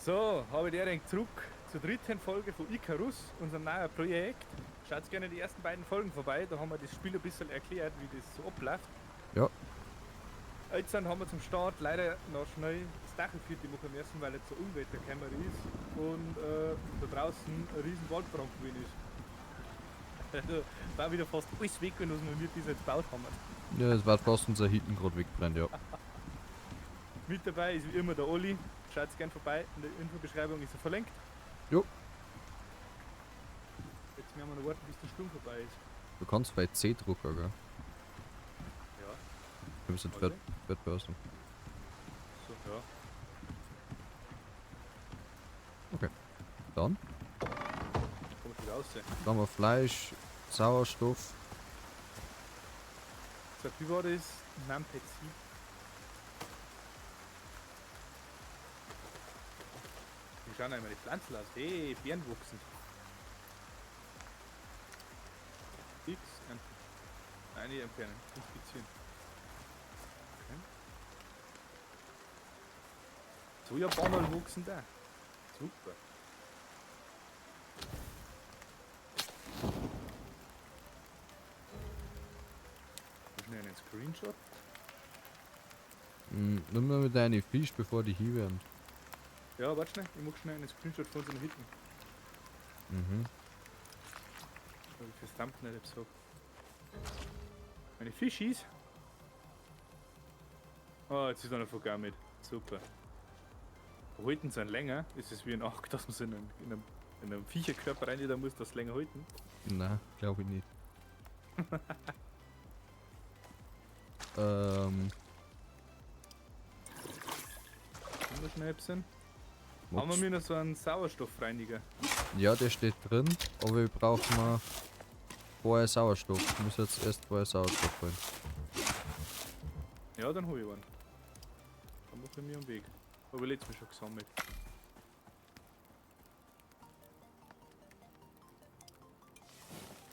So, habe ich direkt zurück zur dritten Folge von Icarus, unserem neuen Projekt. Schaut gerne die ersten beiden Folgen vorbei, da haben wir das Spiel ein bisschen erklärt, wie das so abläuft. Ja. Jetzt haben wir zum Start leider noch schnell das Dach für die machen müssen, weil jetzt so Unwetter gekommen ist und da draußen ein riesen Waldbrand gewesen ist. Also war wieder fast alles weg, was wir bis jetzt gebaut haben. Ja, es war fast unser Hitten gerade wegbrennt, ja. Mit dabei ist wie immer der Olli. Schaut gern vorbei, in der Infobeschreibung ist er verlinkt. Jo. Jetzt müssen wir noch warten, bis der Sturm vorbei ist. Du kannst bei C drucken, gell? Ja. Du bist in Okay. Third Person. So, ja. Okay. Dann? Komm ich wieder raus. Dann haben wir Fleisch, Sauerstoff. So, wie war das? Numpad C. Wie schauen einmal die Pflanzen aus? Hey, Beeren wachsen. X, nein, nicht entfernen. Inspizieren. Okay. Sojabananen wachsen da. Super. Schnell einen Screenshot. Nimm mal mit deinen Fisch, bevor die hier werden. Ja, warte schnell, ich mach schnell einen Screenshot von unseren Hütten. Mhm. Weil ich fürs Thumbnail etwas hab. Meine Fischis. Oh, jetzt ist einer von gar mit. Super. Halten sie einen länger? Ist es wie ein Akt, dass man sie in einem Viecherkörper rein da muss, das länger halten? Nein, glaub ich nicht. Schnell sind. Haben wir noch so einen Sauerstoffreiniger? Ja, der steht drin, aber wir brauchen mal vorher Sauerstoff. Ich muss jetzt erst vorher Sauerstoff holen. Ja, dann hol ich einen. Dann mache ich mir am Weg. Habe ich letztes Mal schon gesammelt.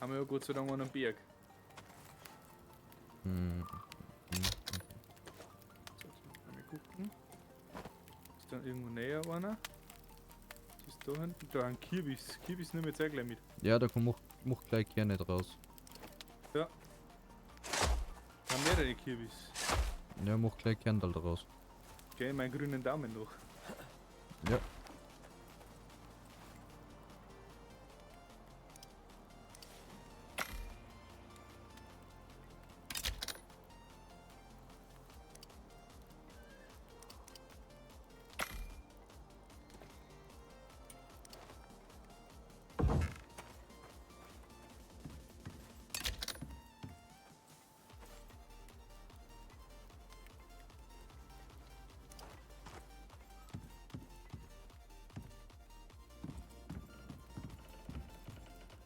Haben wir ja Gott sei Dank einen Berg. Hm. So, jetzt mal gucken. Ist da irgendwo näher einer? Was ist da hinten? Da ein Kürbis. Kürbis nehmen wir jetzt auch gleich mit. Ja, da komm, mach gleich Kerne draus. Ja. Da haben mehrere Kürbis. Ja, mach gleich Kerne draus. Okay, meinen grünen Daumen noch. Ja.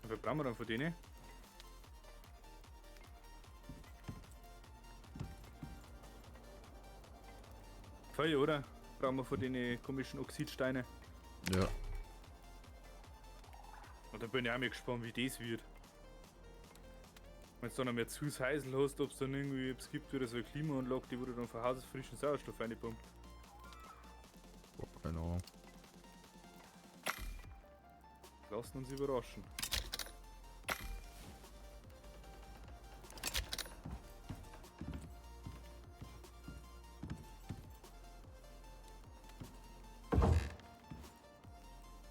Wie brauchen wir dann von denen? Voll, oder? Brauchen wir von den komischen Oxidsteine. Ja. Und da bin ich auch mal gespannt, wie das wird. Wenn du dann noch mehr zu Heisel hast, ob's dann irgendwie etwas gibt oder so eine Klimaanlage, die wo du dann von Haus aus frischen Sauerstoff reinpumpt. Boah, keine Ahnung. Lassen uns überraschen.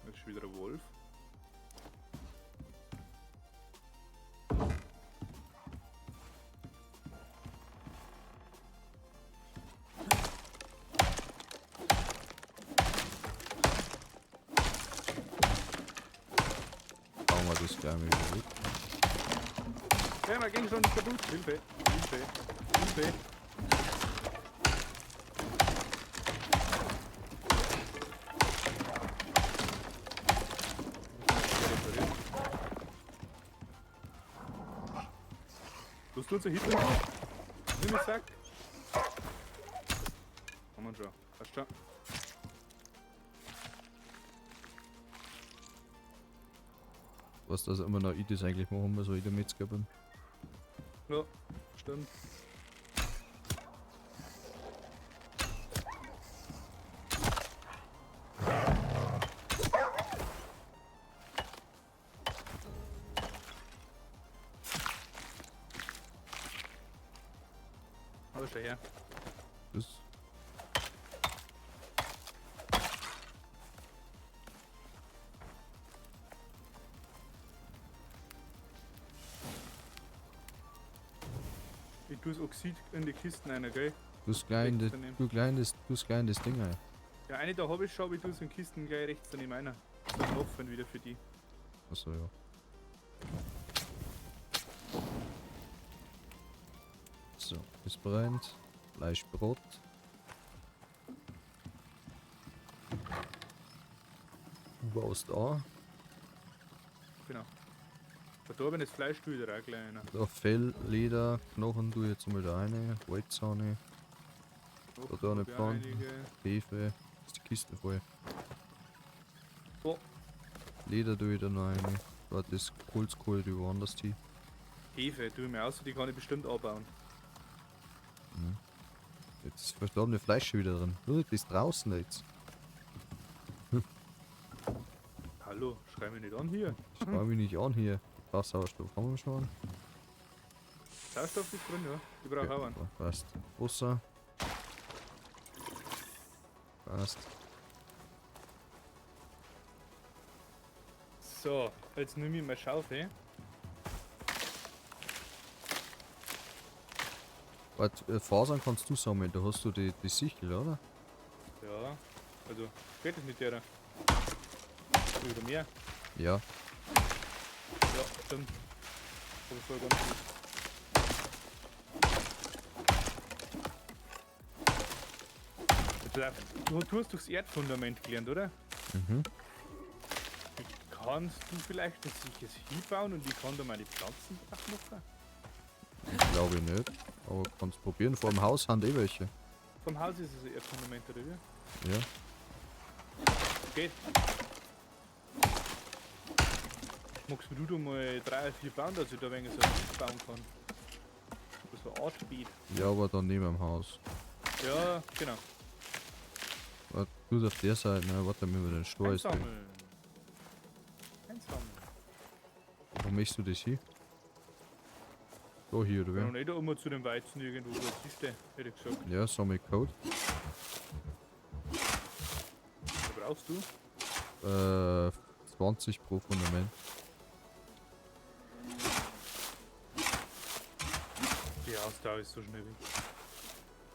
Das ist wieder ein Wolf. Bauen wir das gleich mal wieder weg. Ja, mein Gegenstand ist kaputt. Hilfe, Hilfe, Hilfe. Lust du unser Hitler? Nimm den Sack. Haben wir schon. Passt schon. Was das immer noch ich das eigentlich machen muss, weil ich der Metzger bin. Ja, stimmt. Schau her. Das. Ich tue das Oxid in die Kisten rein, gell? Du klein, Rechts daneben. du klein, das, du klein das Ding ein. Ja, eine da habe ich schon, aber ich tue es in Kisten gleich rechts daneben einer. So ein offen wieder für die. Achso, ja. So, es brennt. Fleischbrot. Du baust da. Genau. Verdorbenes Fleisch tue ich da auch gleich rein. Da Fell, Leder, Knochen tue ich jetzt mal da rein. Holzhahne, Knochen da eine hab ich auch Pfanne. einige. Hefe. Ist die Kiste voll. Oh. Leder tue ich da noch rein. Da das Holzkohle, die woanders die. Hefe tue ich mir aus, die kann ich bestimmt anbauen. Jetzt ist verdorbene Fleisch schon wieder drin. Oh, das ist draußen jetzt. Hallo, schrei mich nicht an hier. Schau mich nicht an hier. Ach, Sauerstoff haben wir schon. Sauerstoff ist drin, ja. Ich brauche auch einen. Passt. Wasser. Passt. So, jetzt nehme ich meine Schaufel. Warte, Fasern kannst du sammeln, da hast du die Sichel, oder? Ja, also geht es mit der? Oder mehr? Ja. Ja, stimmt. Aber voll ganz gut. Du hast durchs Erdfundament gelernt, oder? Mhm. Kannst du vielleicht ein sicheres hinbauen und ich kann da meine Pflanzen drauf machen? Glaube ich nicht. Aber kannst probieren. Vor dem Haus haben eh welche. Vom Haus ist es ein Erdfundament, oder wie? Ja. Geht. Magst du da mal 3 oder 4 bauen, dass ich da ein wenig so ein Beet bauen kann? So eine Art Beet. Ja, aber dann neben dem Haus. Ja, genau. Warte, du auf der Seite, ne? Warte, damit wir den Stor ist. Einsammeln. Einsammeln. Wo möchtest du das hier? Da hier, oder Ja, wie? nicht immer zu dem Weizen irgendwo, wo es ist, hätte ich gesagt. Ja, sammel Code. Was brauchst du? 20 pro Fundament. Die Ausdauer ist so schnell weg.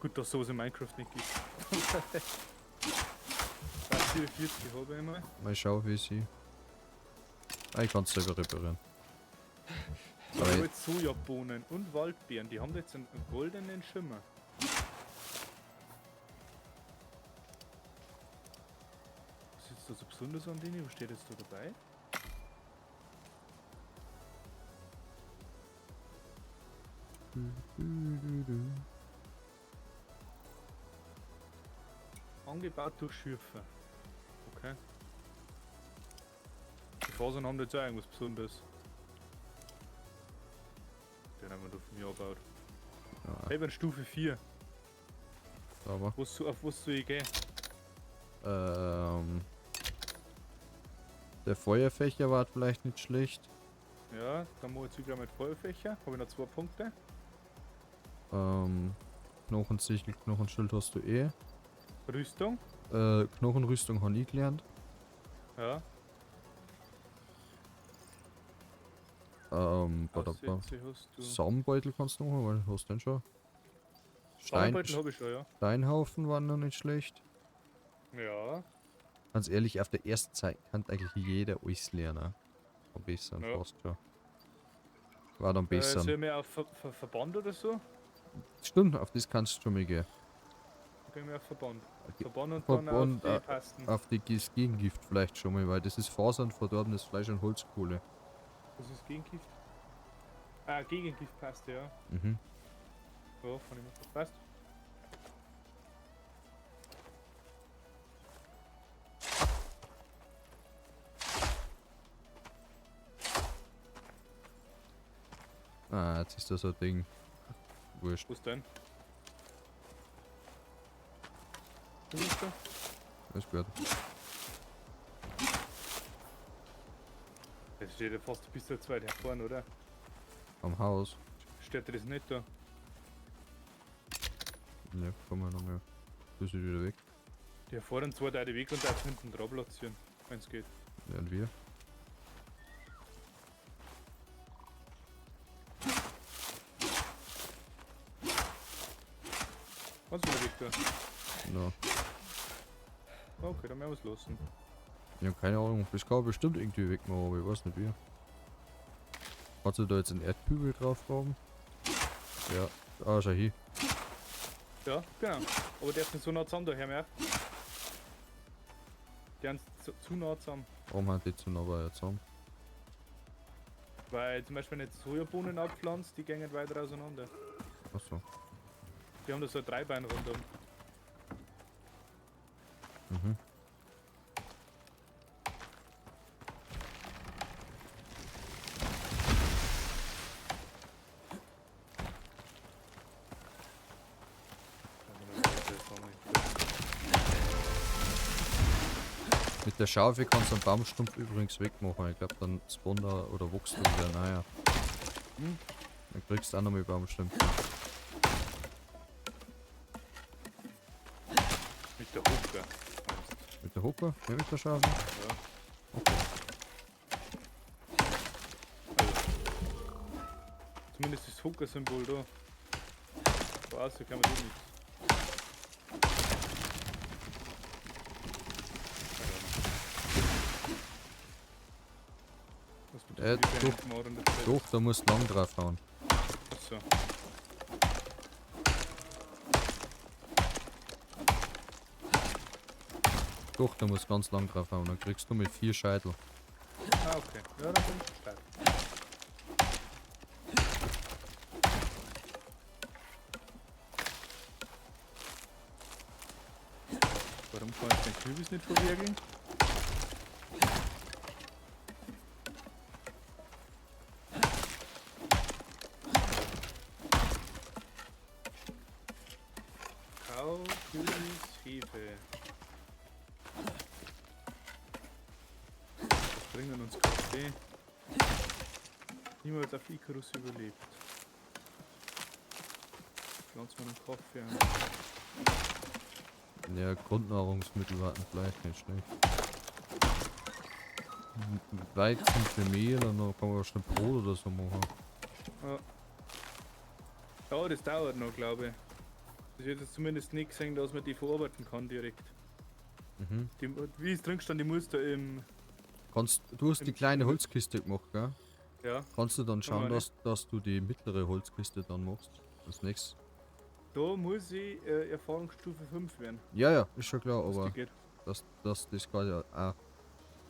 Gut, dass sowas in Minecraft nicht gibt. 44 habe ich einmal. Mal schauen, wie sie. Ah, ich kann es selber reparieren. Ich Aber habe jetzt Sojabohnen und Waldbeeren, die haben jetzt einen goldenen Schimmer. Was ist jetzt da so besonders an denen? Was steht jetzt da dabei? Angebaut durch Schürfer. Okay. Die Fasern haben jetzt auch irgendwas Besonderes. Den haben wir da von mir angebaut. Ja, Eben Stufe 4. sauber. Auf was soll ich gehen? Der Feuerfächer war vielleicht nicht schlecht. Ja, dann mache ich jetzt gleich mit Feuerfächer. Habe ich noch 2 Punkte. Knochensichel, Knochenschild hast du eh. Rüstung. Knochenrüstung habe ich gelernt. Ja. Aussätze hast du. Samenbeutel kannst du machen, weil hast du den schon. Samenbeutel habe ich schon, ja. Steinhaufen waren noch nicht schlecht. Ja. Ganz ehrlich, auf der ersten Zeit kann eigentlich jeder alles lernen. Am besten, Ja. fast schon. War dann besser. Soll ich mir auf Verband oder so? Stimmt, auf das kannst du schon mal gehen. Gehen wir auf Verband. Okay. Verband und dann Verband, auf die Pasten. Auf die Gegengift vielleicht schon mal, weil das ist Fasern, verdorbenes Fleisch und Holzkohle. Was ist Gegengift? Ah, Gegengiftpaste, ja. Mhm. Ja, kann ich mir passt. Ah, jetzt ist das so ein Ding. Wurscht. Was denn? Was ist da? Alles gut. Das steht ja fast bis zu weit hervorn, oder? Am Haus. Steht das nicht da? Ja, komm mal nochmal. Du bist wieder weg. Die vorderen zwei Teile weg und darf hinten dran platzieren, wenn es geht. Ja, und wir? Kannst du wieder weg tun? No. Okay, dann werden wir es lassen. Ich hab keine Ahnung. Das kann man bestimmt irgendwie wegmachen, aber ich weiß nicht wie. Kannst du da jetzt einen Erdkübel drauf haben? Ja. Ah, schau hier. Ja, genau. Aber der ist nicht so nah zusammen da, hör mir auf. Die sind zu nah zusammen. Warum haben die zu nah bei zusammen? Weil zum Beispiel, wenn du jetzt Sojabohnen abpflanzt, die gehen weiter auseinander. Achso. Die haben da so ein Dreibein rundum. Mhm. Mit der Schaufel kannst du einen Baumstumpf übrigens wegmachen. Ich glaube, dann spawnt er oder wächst er wieder. Naja. Hm. Dann kriegst du auch noch mehr Baumstümpfe. Mit der Hucke. Mit der Hucke? Ja, mit der Schaufel? Ja. Okay. Also, zumindest ist das Hooker-Symbol da. So kann man das nicht. Doch. Doch, da musst du lang draufhauen. Achso. Doch, da musst du ganz lang draufhauen. Dann kriegst du mit 4 Scheitel. Ah, okay. Ja, dann bin ich stark. Warum kann ich den Kürbis nicht verwirkeln? Kakao, Kürbis, Hefe. Was bringen uns Kaffee? Niemals auf Icarus überlebt. Pflanzen wir einen Kaffee an. Ja, Grundnahrungsmittel warten vielleicht nicht schlecht. Weizen für Mehl und dann kann man schon Brot oder so machen. Ja. Ja, das dauert noch, glaube ich. Ich hätte jetzt zumindest nicht gesehen, dass man die verarbeiten kann direkt. Mhm. Die, wie es drin stand, die muss da im. Du hast die kleine Holzkiste gemacht, gell? Ja. Kannst du dann schauen, Kann man dass du die mittlere Holzkiste dann machst? Als nächstes. Da muss ich Erfahrungsstufe 5 werden. Ja, ja, ist schon klar, dass aber die geht. dass das quasi auch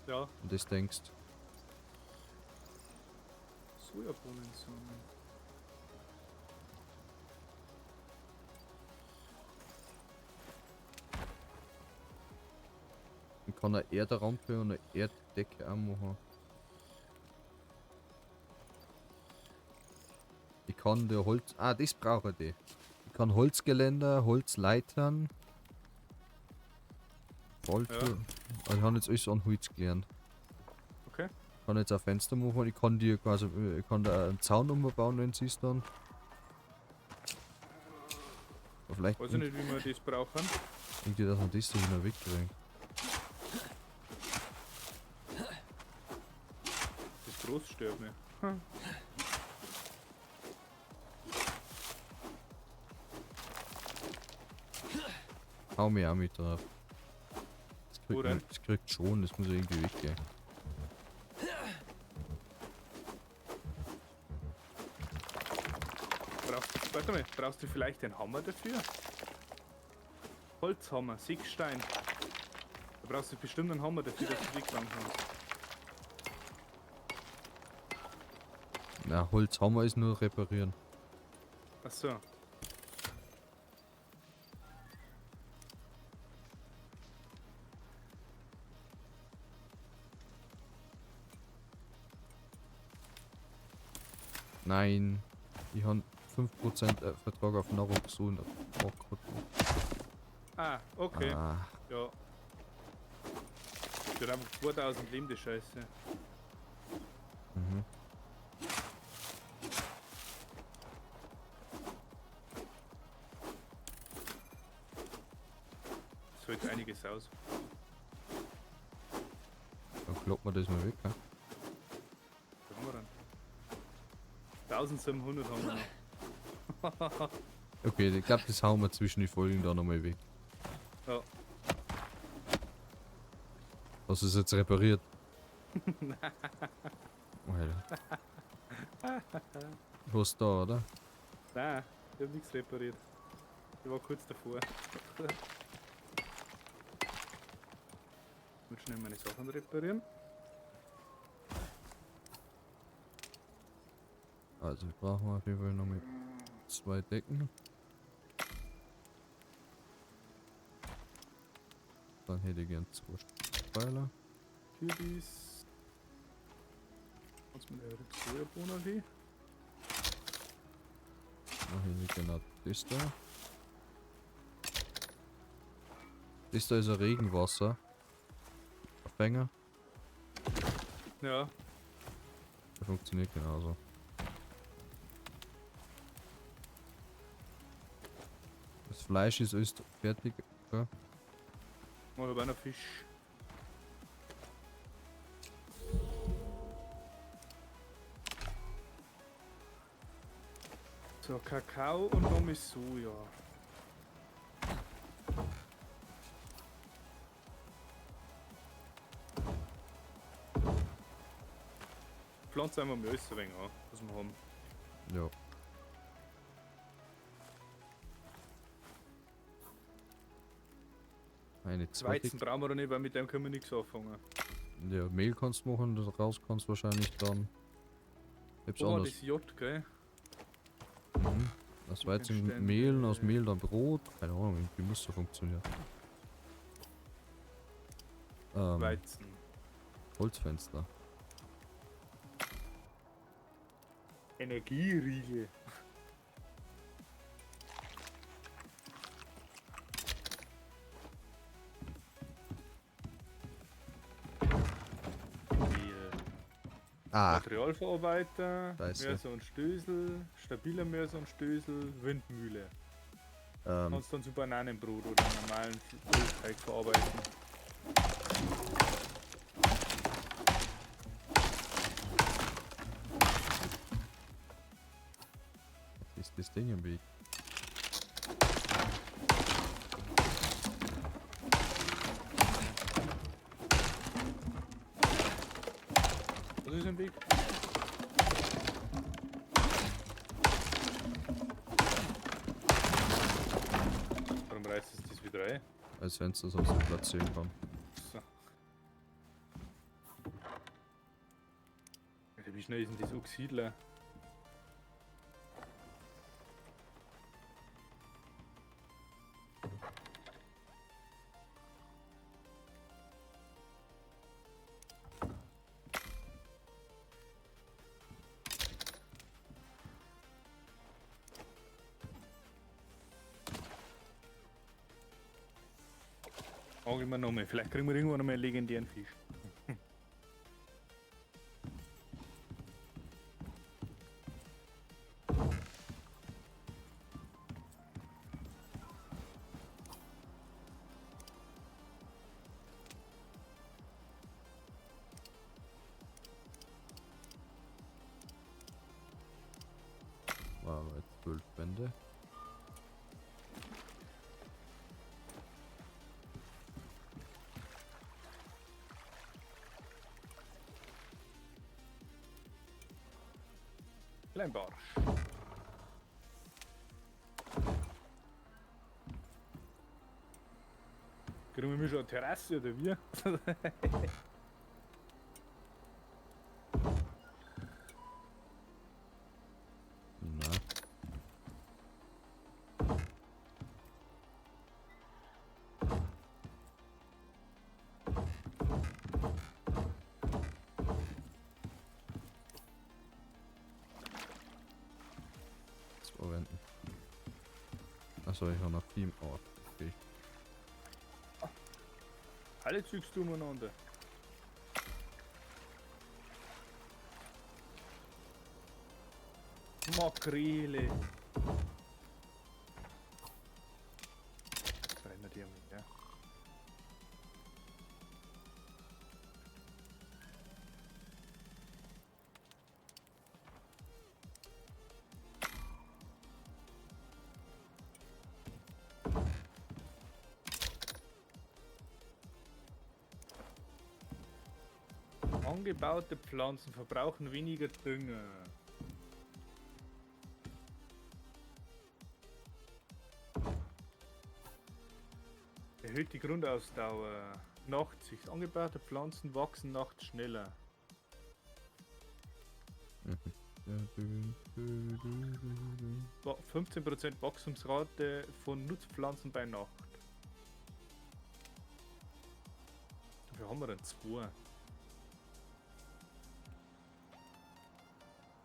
Ja. an das denkst. Sojabohnensamen. Ich kann eine Erdrampe und eine Erddecke auch machen. Ich kann der Holz. Ah, das brauche ich. Ich kann Holzgeländer, Holzleitern. Holz. Ja. Also ich habe jetzt alles an Holz gelernt. Okay. Ich kann jetzt ein Fenster machen. Ich kann dir quasi, ich kann da einen Zaun umbauen, wenn sie es dann. Aber vielleicht Weiß ich nicht, wie wir das brauchen. irgendwie, dass man das da wieder wegkriegen. Das groß stört mir. Hau mir auch mit drauf. Das Wo kriegt, denn? man, das kriegt schon, das muss irgendwie weggehen. Warte mal, brauchst du vielleicht einen Hammer dafür? Holzhammer, 6 Stein. Da brauchst du bestimmt einen Hammer dafür, dass du wegfahren kannst. Na, Holzhammer ist nur reparieren. Achso. Nein. Ich habe 5% Vertrag auf Nahrung. Oh Gott. Ah, okay. Ah, Ja. Die hat einfach 2000 Leben, die Scheiße. mhm. aus. Dann kloppen wir das mal weg, ne? Was haben wir denn? 1700 haben wir noch. Okay, ich glaube, das hauen wir zwischen die Folgen da nochmal weg. Ja. Was ist jetzt repariert? Alter. Was da, oder? Nein, ich hab nichts repariert. Ich war kurz davor. Ich muss schnell meine Sachen reparieren. Also brauchen wir auf jeden Fall noch mit 2 Decken. Dann hätte ich gern 2 Pfeiler. Kürbis. Kannst du mir eine Sojabohne hin? Dann hätte ich genau das da. Das da ist ein Regenwasser. Fänger. Ja. Der funktioniert genauso. Das Fleisch ist alles fertig. Okay. Ich habe auch noch Fisch. So, Kakao und noch mit Soja. Pflanzen einfach mal alles ein wenig an, was wir haben. Ja. Eine zweite. Weizen brauchen wir noch nicht, weil mit dem können wir nichts anfangen. Ja, Mehl kannst du machen, das raus kannst du wahrscheinlich dann. Etwas Oh, anderes. das J, gell? Mhm. Aus Weizen Stände. Mehl, aus Mehl dann Brot. Keine Ahnung, irgendwie muss so funktionieren. Weizen. Holzfenster. Energieriegel. Mehl. Ah. Materialverarbeiter, Scheiße. Mörser und Stößel, stabiler Mörser und Stößel, Windmühle. Kannst dann zu Bananenbrot oder normalen Brotteig verarbeiten. Ist das Ding im Weg? Was ist im Weg? Warum reißt es das wieder rein? Als Fenster sonst nicht platzieren kann. So. Alter, wie schnell ist denn das Oxidler? Angeln wir nochmal. Vielleicht kriegen wir irgendwann noch mal einen legendären Fisch. Wow, jetzt 12 Bände. Kleinbarsch. Kriegen wir schon eine Terrasse oder wie? Na. Verwenden. Achso, ich habe noch 4. Oh, okay. Alle zügst du umeinander. Makrele. Jetzt rennen wir die einmal, ja. Angebaute Pflanzen verbrauchen weniger Dünger. Erhöht die Grundausdauer. Nachtsicht. Angebaute Pflanzen wachsen nachts schneller. Mhm. 15% Wachstumsrate von Nutzpflanzen bei Nacht. Wie haben wir denn? 2.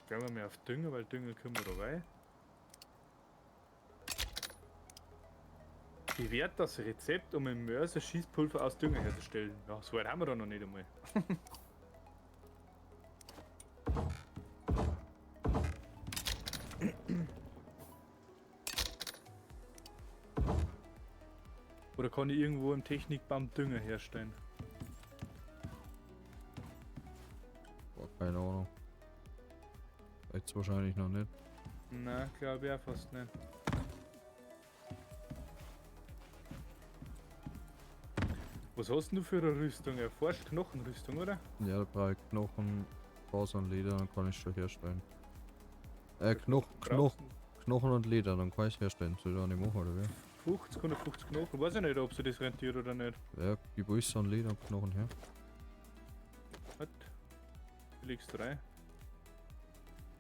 Gehen wir mal auf Dünger, weil Dünger können wir da rein. Wie wert das Rezept, um im Mörser Schießpulver aus Dünger herzustellen? Ja, so weit haben wir da noch nicht einmal. Oder kann ich irgendwo im Technikbaum Dünger herstellen? Boah, keine Ahnung. Jetzt wahrscheinlich noch nicht. Na, glaube ich auch fast nicht. Was hast denn du für eine Rüstung? Erforscht Knochenrüstung, oder? Ja, da brauche ich Knochen, Faser und Leder, dann kann ich schon herstellen. Knochen, Knochen und Leder, dann kann ich herstellen. Soll ich auch nicht machen, oder wie? 50, 150 Knochen. Weiß ich nicht, ob sie das rentiert oder nicht. Ja, gib alles an Leder und Knochen her. Was? Du legst rein.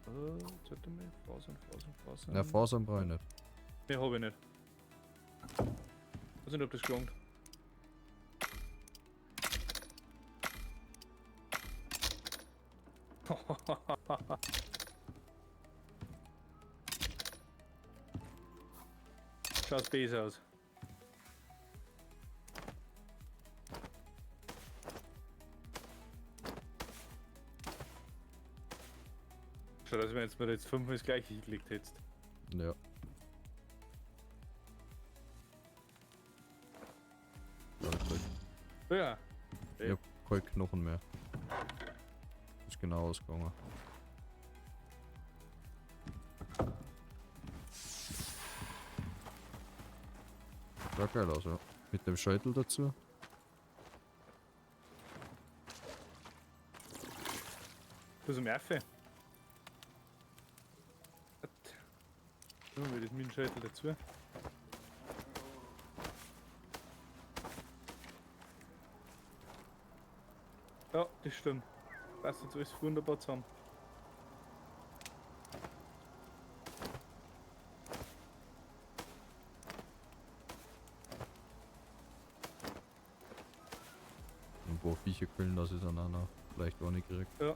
Warte mal. Fasern, Fasern, Fasern. Na, Fasern brauche ich nicht. Ne, hab ich nicht. Weiß nicht, ob das gelangt. Schaut besser aus. Schau, dass wir jetzt mal jetzt fünfmal das gleiche hingelegt hättest. Ja. Ja. Ich hab keine Knochen mehr. Ist genau ausgegangen. Schaut geil aus, ja. Mit dem Scheitel dazu. Das ist ein Affe. Nehmen wir das mit dem Scheitel dazu. Ja, das stimmt. Passt jetzt alles wunderbar zusammen. Ein paar Viecher killen, das ist dann auch noch vielleicht auch nicht gekriegt. Ja.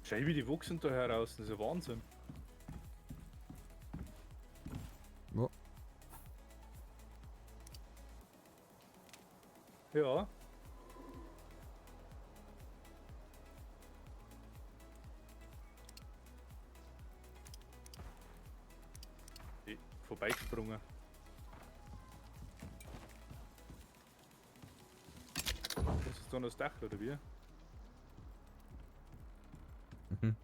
Schau, wie die wachsen da heraus, das ist ja Wahnsinn. Ja. Ja. Vorbeigesprungen. Das ist da noch das Dach, oder wie? Mhm.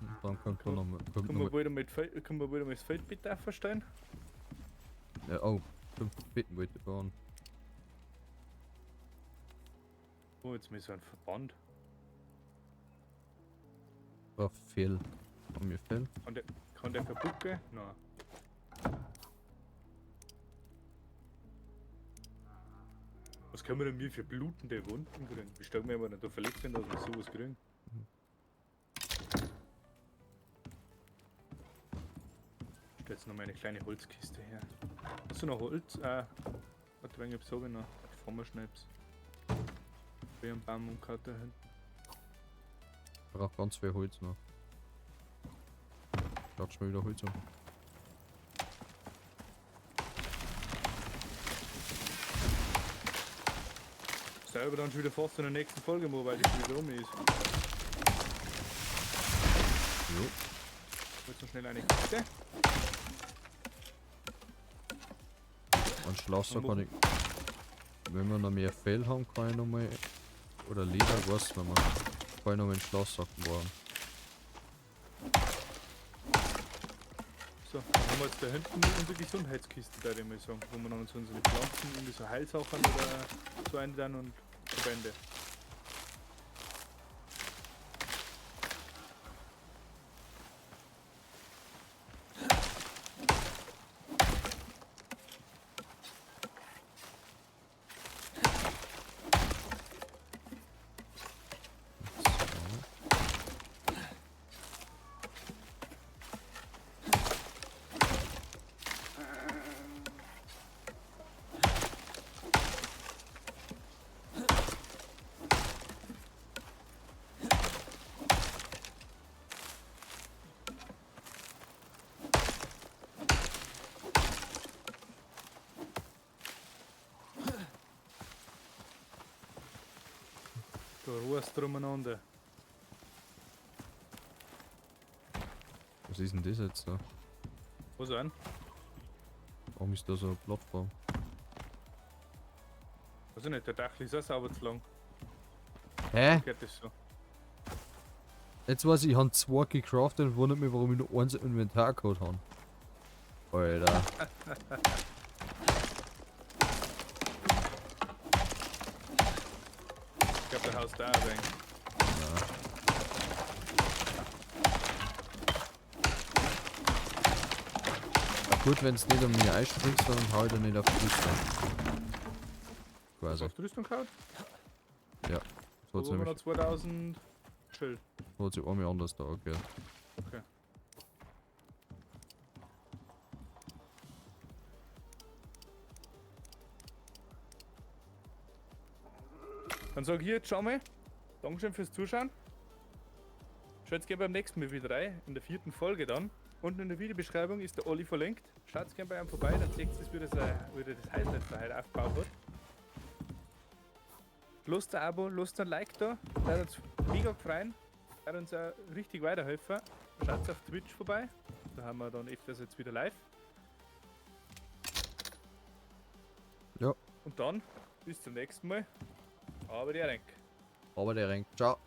Und dann kommt da noch mal. Kommt Können noch wir wieder mal das Feldbett aufstellen? Ja, oh, 5 Betten wollte ich bauen. Oh, jetzt mal so ein Verband. War Fell. Haben wir Fell? Kann der kaputt gehen? Nein. Was können wir denn wir für blutende Wunden kriegen? Wie stark wir aber nicht da verletzt sind, dass wir sowas kriegen? Ich stell jetzt noch meine kleine Holzkiste her. Hast du noch Holz? Warte, wenn ich habe ich noch. Ich fahr mal schnell. Wie ein Baum und da hinten. Ich brauch ganz viel Holz noch. Klatsch mal wieder Holz um. Selber dann schon wieder fast in der nächsten Folge mal, weil die schon wieder rum ist. Jo. Jetzt noch schnell eine Kiste. Ein Schlosser kann ich. Wenn wir noch mehr Fell haben, kann ich noch mal. Oder Leder, weiß man mal. Kann ich noch mal einen Schlossack bauen. So, dann haben wir jetzt da hinten unsere Gesundheitskiste, da ich mal sagen, wo wir dann uns unsere Pflanzen, irgendwie so Heilsachen oder so ein dann und Verbände. Da ruhst drumeinander. Was ist denn das jetzt da? Was an? Warum ist da so eine Plattform? Weiß ich nicht, der Dachl ist auch sauber zu lang. Hä? Geht das so? Jetzt weiß ich, ich habe zwei gecraftet und wundert mich, warum ich nur eins im Inventar gehabt habe. Alter. Ich glaube, der haust da ein wenig. Ja. Na gut, wenn es nicht um mich einspringst, dann hau ich da nicht auf die Rüstung. Quasi. Hast du Rüstung gehauen? Ja. So Da hat's haben wir noch nämlich, 2000 Schild. so hat sich einmal anders da angehört. Okay. Dann sag ich jetzt schon mal, Dankeschön fürs Zuschauen. Schaut gerne beim nächsten Mal wieder rein, in der 4. Folge dann. Unten in der Videobeschreibung ist der Olli verlinkt. Schaut gerne bei ihm vorbei, dann seht ihr, wie das Häusl jetzt da heute aufgebaut hat. Lasst ein Abo, lasst ein Like da, würde uns mega freuen, würde uns auch richtig weiterhelfen. Schaut auf Twitch vorbei, da haben wir dann öfters jetzt wieder live. Ja. Und dann, bis zum nächsten Mal. Aber der Renk. Aber der Renk. Ciao.